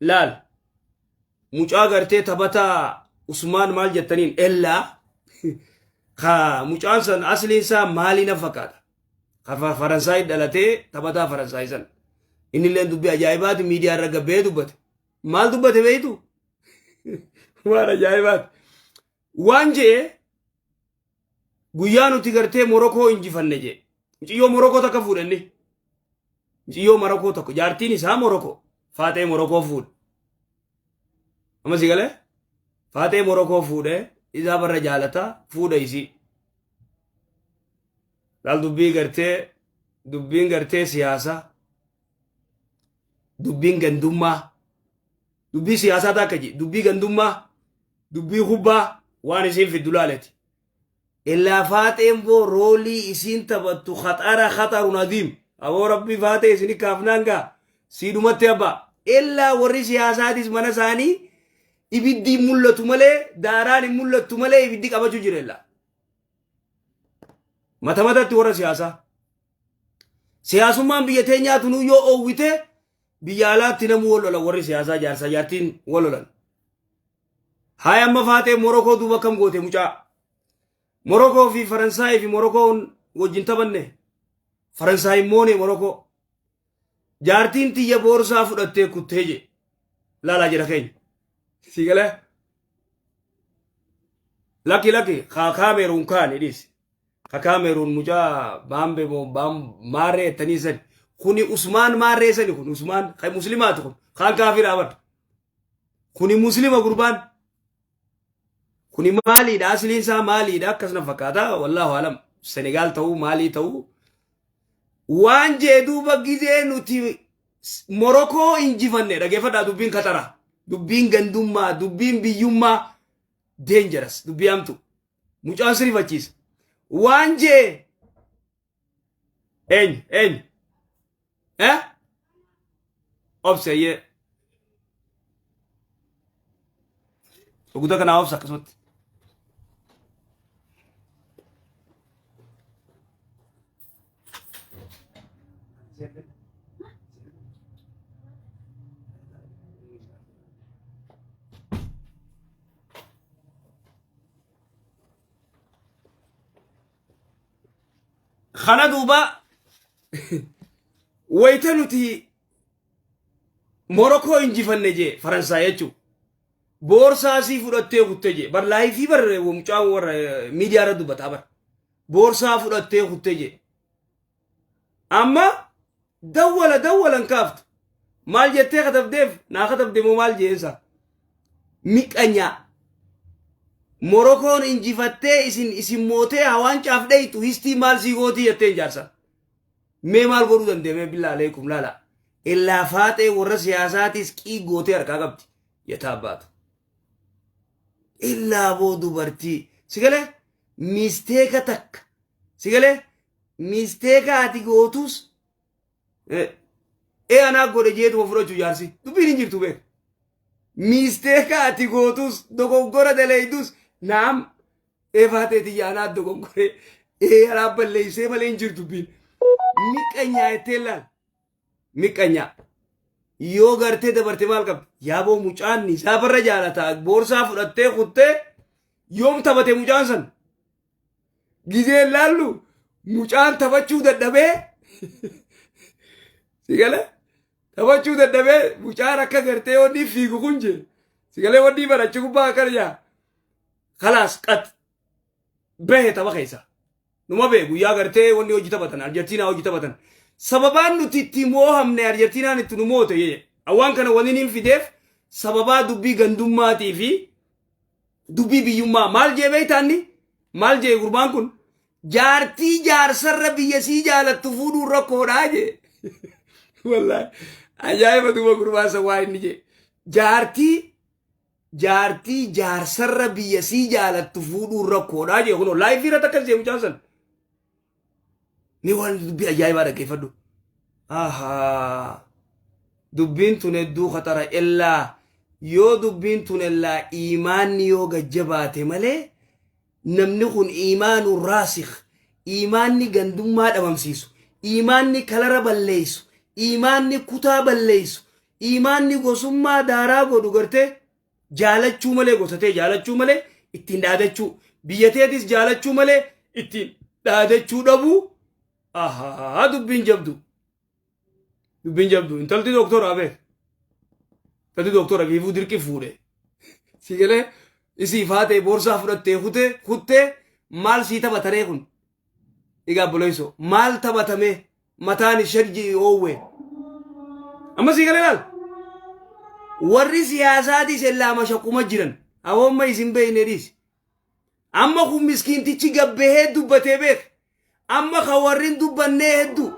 Laal mucaa gartee taphataa Usmaan maal jettaniin ellaa ka mucaan san asliin isaa maalii na fakkaata. Ka Faransaay dhalatee taphataa Faransaay san. Innilleen dubbii ajaa'ibaati miidiyaa irra gabbee dubbate. Maal dubbate beektu? Waan ajaa'ibaati. Waan je'e guyyaa nuti gartee Morokoo injifanne jee. Muciyyoo Morokoo takka fuudhe inni. Muciyyoo Morokoo tokko jaartiin isaa Morokoo faaxee Morokoo fuudhe. Amma si galee faaxee Morokoo fuudhe isaa barra jaalata fuudhe isii. Laal dubbii gartee dubbiin gartee siyaasaa dubbiin gandummaa dubbii siyaasaa takka ji dubbii gandummaa dubbii kubbaa waan isiin fiddu laaleti. Illaa faaxeen boo roolii isiin taphattu khaxara khaxarun adiim. Aboo rabbii faaxee isini kaafnaan gaa siidhumatti abbaa. Illaa warri siyaasaatis mana isaanii ibiddi hin mul'atu malee daaraan hin mul'attu malee ibiddi qabachuu jira illaa. Mata matatti warra siyaasaa. Siyaasummaan biyya teenyaa tunuu yoo oowwite biyya alaatti namuu wal lolan warri siyaasaa jaarsaa jaartiin wal lolan. Haaya amma faaxee Morokoo duuba akkam goote mucaa. Morokoo fi Faransaayii fi Morokoon wajjin taphanne. Faransaay moone Morokoo. Jaartiin tiyya boorsaa fudhattee kuttee jee. Laalaa jira keenya. Si galee? Lakki lakki kaa kaameeruun kaani dhiisi. Ka kaameeruun mucaa baambe moo baam maarree jettanii sani. Kuni Usmaan maarree sani kun Usmaan kan muslimaati kun kaan kaafiraa bar. Kuni muslima gurbaan. Kuni maaliidha asliin isaa maaliidha akkas na fakkaata wallaahu alam Senegaal ta'uu maalii ta'uu waan jee duuba gizee nuti Morokoo injifanne dhageeffadhaa dubbiin katara dubbiin gandummaa dubbiin biyyummaa dangerous dubbii hamtu mucaan sirifachiisa waan jee eenyu eenyu eh obseeyyee Oguta kanaa obsa akkasumatti. Kana duuba wayita nuti Morokoo injifanne jee Faransaay jechuun boorsaa sii fudhattee kutte jee bar laayifii bar mucaan warra miidiyaa irra dubbataa bar boorsaa fudhattee kutte jee amma dawwala dawwalan kaaftu maal jettee katabdeef naa katabde moo maal jeensa miqanyaa Morokoon injifattee isin isin mootee hawaan caaf dheeytu histii maal sii gootii jetteen jaarsa. Mee maal godhuu dandeemee billaa aleekum laala. Illaa faaxee warra siyaasaatiis qii gootee harkaa qabdi. Yataa baatu. Illaa boo dubartii. Sigalee misteeka takka. Sigalee misteeka ati gootus ee anaa godhe jeetuma fudhachuu jaarsi. Dubbiin hin jirtu beek. Misteeka ati gootus dogoggora daleeydus naam ee faatee tiyya anaa dogoggore ee anaa balleessee malee hin jirtu dubbiin. Miqqanyaa jettee laal. Miqqanyaa. Yoo gartee dabarte maal qabdi? Yaaboo mucaan isaa barra jaalata boorsaa fudhattee kuttee yoom taphate mucaan san? Gizeen laallu mucaan taphachuu dadhabee si galee taphachuu dadhabee mucaan akka gartee wanni fiigu kun jee si galee wanni barachi gubbaa akkana jaa kalaas qat bahe tapha keessa numa bahe guyyaa gartee wanni hojii taphatan Arjentiinaa hojii taphatan sababaan nuti itti moohamne Arjentiinaan itti nu moote waan kana waniin hin fideef sababaa dubbii gandummaatii fi dubbii biyyummaa maal jee beektaanni maal jee gurbaan kun jaartii jaarsarra biyya sii jaalattu fuudhuun rakkoodhaa jee wallaahi ajaa'iba duuba gurbaan san waa inni jee jaartii jaartii jaarsarra biyya sii jaalattu fuudhuun rakkoodhaa jee kunoo laayifii irratti akkas jee mucaan san Mee waan dubbii ajaa'ibaa dhaggeeffadhu. Ahaa. Dubbiin tun hedduu khatara illaa yoo dubbiin tun illaa iimaanni yoo gajjabaate malee namni kun iimaanu raasikh iimaanni gandummaa dhabamsiisu iimaanni kalara balleessu iimaanni kutaa balleessu Iimaanni gosummaa daaraa godhu gartee jaalachuu malee, gosatee jaalachuu malee ittiin dhaadachuu, biyya teetis jaalachuu malee ittiin dhaadachuu dhabuu. Ahaa, dubbiin jabdu, dubbiin jabdu. Intalti doktora beek, intalti doktora fiifuu dirqi fuudhe. Si galee isii faatee boorsaa fudhattee kutee kuttee maal sii taphataree kun? Egaa obboleessoo, maal taphatamee mataan sharji oowwe? Amma sii galee laal, warri siyaasaatis ellaa mashaquma jiran hawoomma isin beeyne dhiisi. Amma kun miskiintichi gabbahee dubbatee beek. Amma kan warri hin dubbannee hedduu,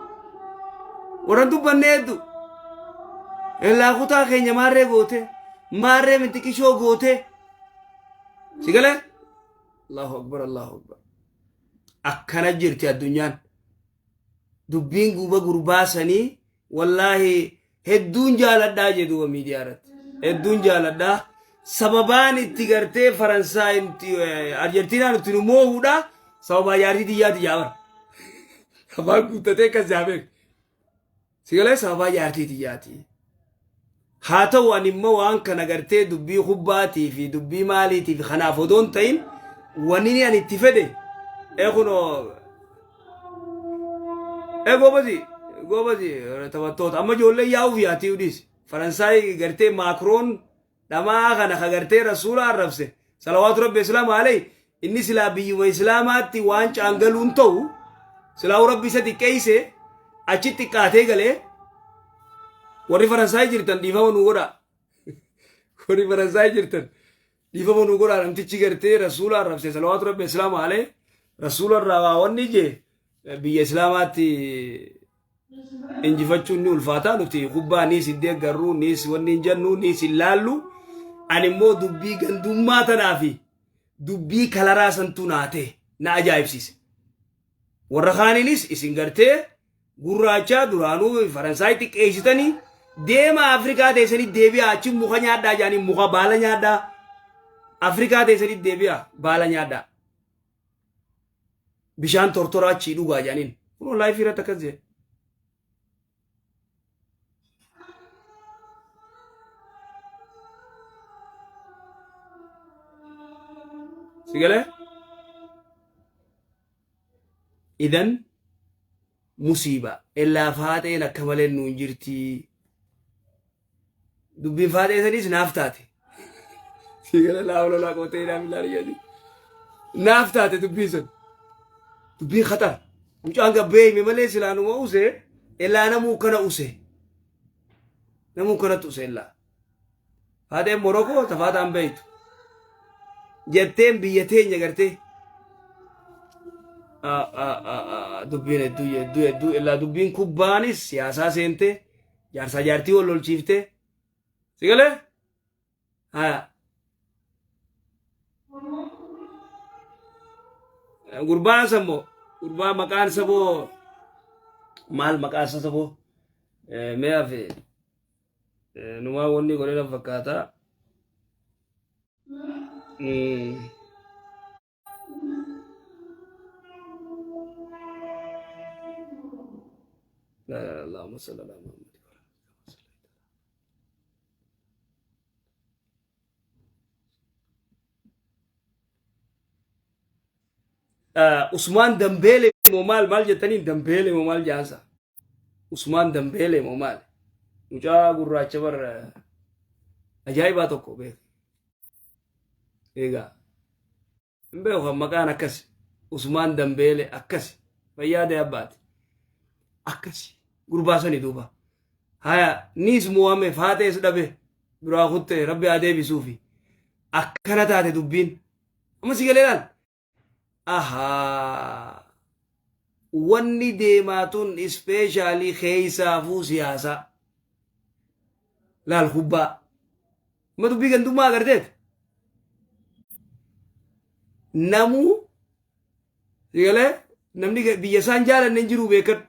warra hin dubbannee hedduu. Ellaa kutaa keenya maarree goote, maarree mintiqishoo goote. Si galee? Allahu akbar, Allahu akbar. Akkana jirti addunyaan. Dubbiin guba gurbaa sanii wallaahi hedduun jaaladhaa jee duuba miidiyaa irratti. Hedduun jaaladhaa. Sababaan itti gartee Faransaay Arjentiinaan itti nu moohuudha. Sababaa jaartii tiyyaati jaabar. Afaan guuttatee akkas jaabeek. Si galee, sababaa jaartii tiyyaati. Haa ta'u, ani immoo waan kana gartee dubbii kubbaatii fi dubbii maaliitii fi kanaaf odoo hin ta'in, wanni ani itti fedhe ee kunoo ee goobazi goobazi taphattoota amma ijoollee yaa'uuf yaatii udhiis. Faransaay gartee Maakroon dhamaa kana ka gartee rasuula arrabse, salawaatu rabbi islaama alayhi, inni silaa biyyuma islaamaatti waan caangaluun ta'u silaa rabbi isa xiqqeeyse achi xiqqaatee galee. Warri Faransaay jirtan, dhiifama nu godhaa. Warri Faransaay jirtan, dhiifama nu godhaa. Namtichi gartee rasuula arrabse, salawaatu rabbi islaama alayhi, rasuula irraa waa wanni jee biyya islaamaatti injifachuun ni ulfaata. Nuti kubbaa niis hin deeggarru, niis wanni hin jennu, niis hin laallu. Ani immoo dubbii gandummaa tanaa fi dubbii kalaraa santu naate na ajaa'ibsiise. Warra kaaniinis isin gartee gurraachaa duraanuu Faransaay xiqqeessitanii, deema Afrikaa teessanii deebi'aa, achi muka nyaadhaa jedhanii, muka baala nyaadhaa, Afrikaa teessanii deebi'aa, baala nyaadhaa, bishaan tortoraa achii dhugaa jedhaniin. Kunoo live irratti akkas jedhe. Si galee? Idan musiiba ellaa faaxeen akka malee nuun jirti. Dubbiin faaxee saniis naaf taate. Si galee? Laa lolaa qootee naaf ilaalu jedhi. Naaf taate dubbiin sun. Dubbiin khatar. Mucaan gabbee hime malee silaanuma use, ellaa namuu kana use. Namuu kanatti use ellaa. Faaxeen Morokoo tafaataan beeytu. Jetteen biyya teenya gartee. Dubbiin hedduu hedduu hedduu illaa dubbiin kubbaanis siyaasaa seentee jaarsaa jaartii wal lolchiiftee. Si galee? Haya. Gurbaan sammoo gurbaa maqaan saboo maal, maqaan isa saboo mee hafe numaa wanni godhe na fakkaata. لا اللهم صل على محمد. Usmaan Dambeele moo maal maal jettaniin, Dambeele moo maal jaansa? Usmaan Dambeele moo maal? Mucaa gurraacha bar ajaa'ibaa tokko beek. Egaa hin beeku kan maqaan akkas Usmaan Dambeele akkas fayyaa ta'e abbaati. Akkasi gurbaa sani duuba. Haya, niis mo'ame, faaxees dhabe, biraa kutte, rabbi haa deebisuufi. Akkana taate dubbiin. Amma si galee laal. Ahaa. Wanni deemaa tun ispeeshaalii keessaafuu siyaasaa. Laal kubbaa. Amma dubbii gandummaa agarteet. Namuu si galee, namni biyya isaan jaalanne hin jiru, beekadhu.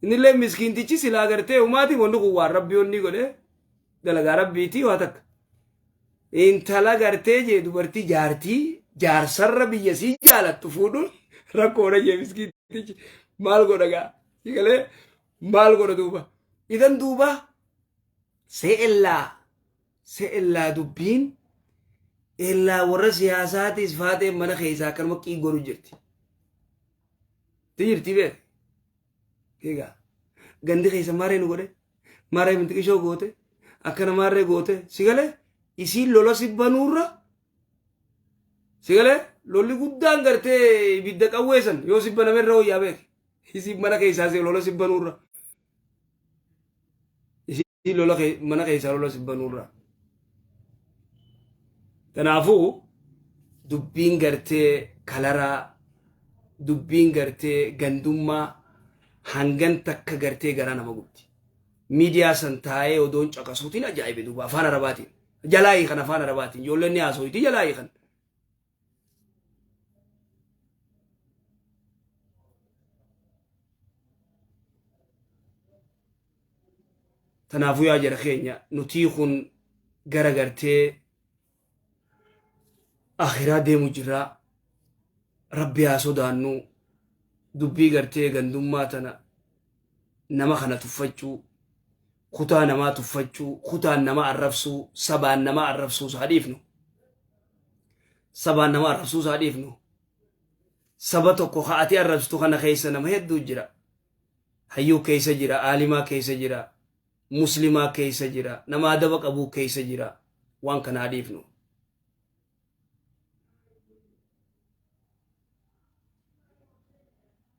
Innillee miskiintichi silaa gartee umaatiin wanni kun waan rabbii wanni godhe dalagaa rabbiitii waa takka. Intala gartee jee dubartii jaartii jaarsarra biyya sii jaalattu fuudhuun rakkoodha jee miskiintichi. Maal godha gaa? Si galee, maal godha duuba? Idan duuba Se'ellaa se'ellaa dubbiin ellaa warra siyaasaatis faaxeen mana keessaa akkanuma qii godhu jirti. Ti jirti beek. Egaa gandi keessa maaree nu godhe maaree mintiqishoo goote akkana maarree goote si galee isiin lola si banuurra si galee lolli guddaan gartee ibidda qawweessan yoo si banamerra wayyaa beek. Isiin mana keessaa si lola si banuurra. Isiin lola mana keessaa lola si banuurra. Kanaafuu dubbiin gartee kalaraa dubbiin gartee gandummaa hangan takka gartee garaa nama gubdi. Miidiyaa san taa'ee odoon caqasuutiin ajaa'ibe duuba afaan arabaatiin. Jalaa hiikan afaan arabaatiin ijoolleen ni haasooyti jalaa hiikan. Tanaafuu yaa jara keenya nutii kun gara gartee akhiraa deemu jirraa rabbi haa sodaannu dubbii gartee gandummaa tana nama kana tuffachuu kutaa namaa tuffachuu kutaan nama arrabsuu sabaan nama arrabsuu isaa dhiifnu sabaan nama arrabsuu isaa dhiifnu saba tokko ka ati arrabsitu kana keessa nama hedduu jira hayyuu keessa jira aalimaa keessa jira muslimaa keessa jira nama adaba qabuu keessa jira waan kana haa dhiifnu.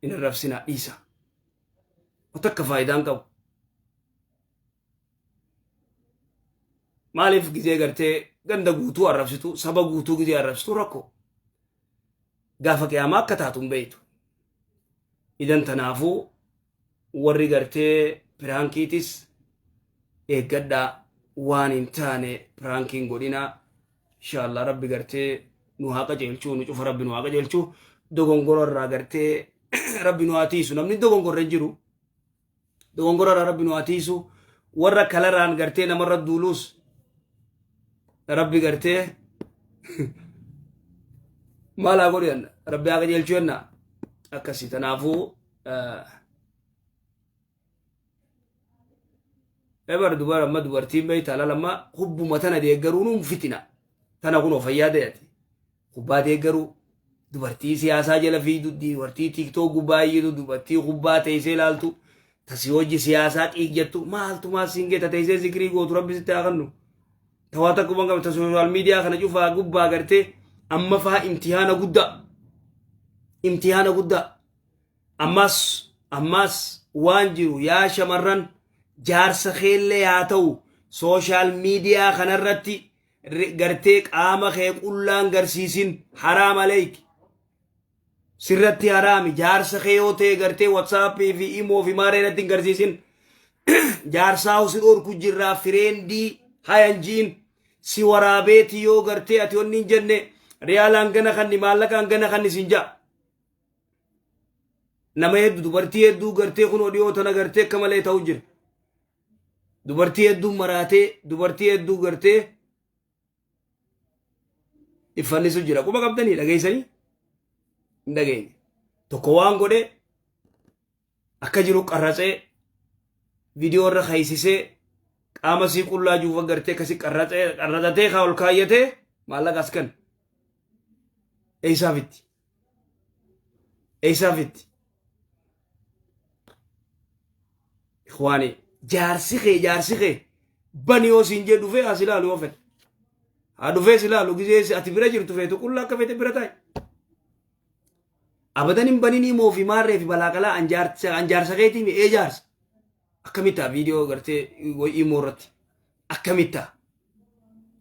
Hin arrabsinaa dhiisa. Takka faayidaan qabu. Maaliif gizee gartee ganda guutuu arrabsitu saba guutuu gizee arrabsitu rakkoo. Gaafa qiyaamaa akka taatu hin beektu. Idan tanaafuu warri gartee piraankiitis eeggadhaa waan hin taane piraankiin godhinaa. Inshaallah rabbi gartee nu haa qajeelchuu nu cufa rabbi nu haa qajeelchuu dogongora irraa gartee rabbi nu haa tiisu namni dogongorra hin jiru. Dogongora irraa rabbi nu haa tiisu warra kalaraan gartee namarra duuluus rabbi gartee maal haa godhu jenna rabbi haa qajeelchuu jenna akkasii tanaafuu ebar dubara amma dubartiin beektaa laala amma hubbuma tana deeggaruu nuun fitina tana kunoo fayyaa ta'eeti kubbaa deeggaruu dubartii siyaasaa jala fiigdu dubartii tiiktook gubbaa iyyitu dubartii kubbaa teessee ilaaltu tasii hojii siyaasaa qiiq jettu maaltu maal siin geeta teessee zikrii gootu rabbi sitti haa kennu tawaa takka waan qabta sooshaal miidiyaa kana cufaa gubbaa gartee amma faa imtihaana guddaa imtihaana guddaa ammas ammas waan jiru yaa shamarran jaarsa keellee haa ta'u sooshaal miidiyaa kanarratti gartee qaama kee qullaan garsiisin haraam aleeyki sirratti haraami jaarsa kee yoo ta'e gartee watsaappii fi imoo fi maaree irratti hin garsiisin jaarsaa si dhorku jirraa fireendii hayan jiin si waraabeeti yoo gartee ati onni hin jenne riyaalaan gana kanni maallaqaan gana kanni sin ja'a nama hedduu dubartii hedduu gartee kunoo dhiyoo tana gartee akka malee ta'u jira Dubartii hedduu maraatee dubartii hedduu gartee iffannisu jira. Quba qabdanii dhageessanii? Hin dhageenye. Tokko waan godhe akka jiru qarratsee viidiyoo irra keeysisee qaama sii qullaa juufa gartee akkasi qarratsee qarraxatee kaa ol kaayyatee maallaqa as kan eeysaa fitti eeysaa fitti Ikhwaani jaarsi kee jaarsi kee bani yoo siin jee dhufee as ilaalu yoo fedhe. Haa dhufee si ilaalu gizee ati bira jirtu feetu qullaa akka feete bira taa'i. Abadan hin banin himoo fi maarree fi balaaqalaa anjaarsa keetii mi ee jaarsa. Akkamittaa viidiyoo gartee imoo irratti akkamittaa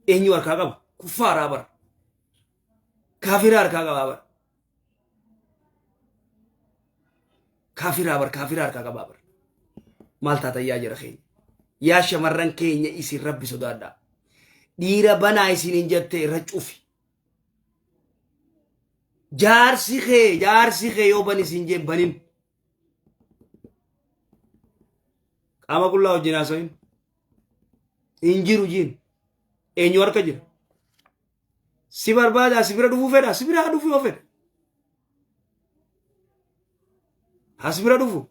eenyu harkaa qaba kuffaaraa bara kaafiraa harkaa qabaa bara. Kaafiraa bar kaafiraa harkaa qabaa bar. Maal taatan yaa jara keenya. Yaa shamarran keenya isin rabbi sodaadhaa. Dhiira banaa isin hin jette irra cufi. Jaarsi kee jaarsi kee yoo bani isin jeen banin. Qaama qullaa wajjin haasa'in. Hin jiru jiin. Eenyu harka jira? Si barbaada si bira dhufuu fedha si bira haa dhufu yoo fedhe. Haa si bira dhufu.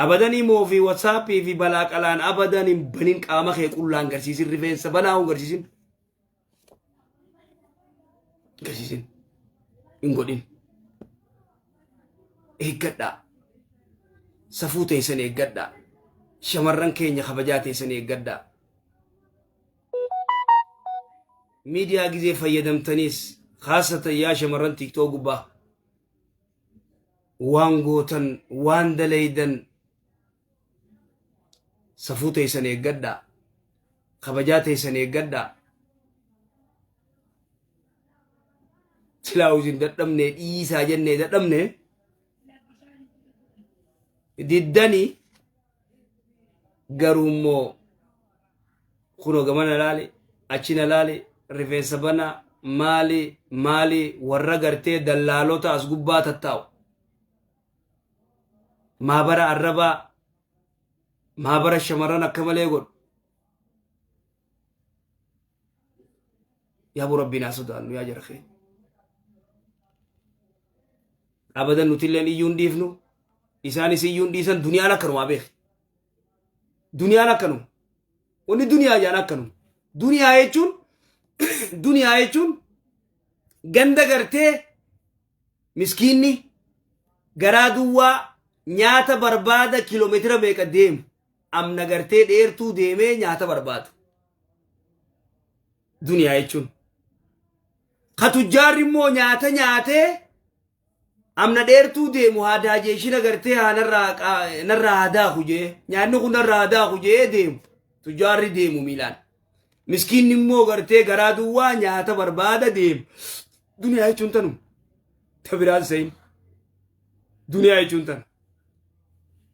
Abadan imoo fi watsaappii fi balaa qalaan abadan hin banin, qaama kee qullaan garsiisin, rifeensa banaa hin garsiisin. Garsiisin. Hin godhin. Eeggadhaa. Safuu teessan eeggadhaa. Shamarran keenya kabajaa teessan eeggadhaa. Miidiyaa gizee fayyadamtaniis, khaasatan yaa shamarran TikTok gubbaa, waan gootan, waan dalaydan, safuu teessan eeggadhaa, kabajaa teessan eeggadhaa. Silaa isin dadhabne, dhiisaa jennee dadhabne, diddanii. Garuu immoo kunoo gamana laali, achina laali, rifeensa bana, maali maali, warra gartee dallaalota as gubbaa tattaa'u, maabara arrabaa, maabara shamarran akka malee godhu. Yaaboo, rabbiin haa sodaannu yaa jara keenya. Abadan nutilleen iyyuu hin dhiifnu, isaanis iyyuu hin dhiisan. Duniyaan akkanumaa beeki. Duniyaan akkanuma. Wanni duniyaa jaan akkanuma. Duniyaa jechuun ganda gartee miskiinni garaa duwwaa nyaata barbaada kiiloomeetira meeqa deemu, amna gartee dheertuu deemee nyaata barbaadu. Duniyaa jechuun. Ka tujjaarri immoo nyaata nyaatee amna dheertuu deemu, haa daajeeshina gartee haa narraa haa daaku jee, nyaanni kun narraa haa daaku jee deemu. Tujjaarri deemu miilaan. Miskiinni immoo gartee garaa duwwaa nyaata barbaada deemu. Duniyaa jechuun tanuma. Ta biraan sayin. Duniyaa jechuun tana.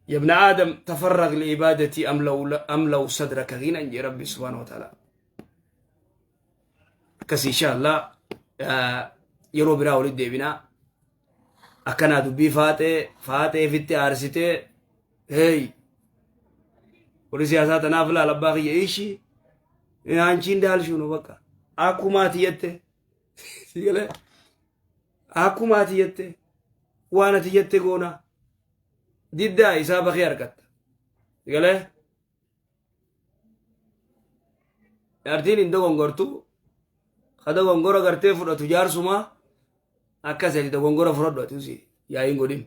يا ابن آدم تفرغ لعبادتي أملأ صدرك غنى جي ربي سبحانه وتعالى. Akkas insha Allah yeroo biraa walitti deebinaa. Akkanaa dubbii faaxee faaxee fitti aarsitee, hey, warri siyaasaa tanaaf laal abbaa kiyya ishi aanchiin daalshuunu bakka akkuma ati jette, si galee, akkuma ati jette, waan ati jette goona, diddaa isaa bakee argatta, si galee. Jaartiin hin dogongortu, ka dogongora gartee fudhatu jaarsumaa. Akkas ati dogongora fudhadhu, ati usi yaa'iin godhin.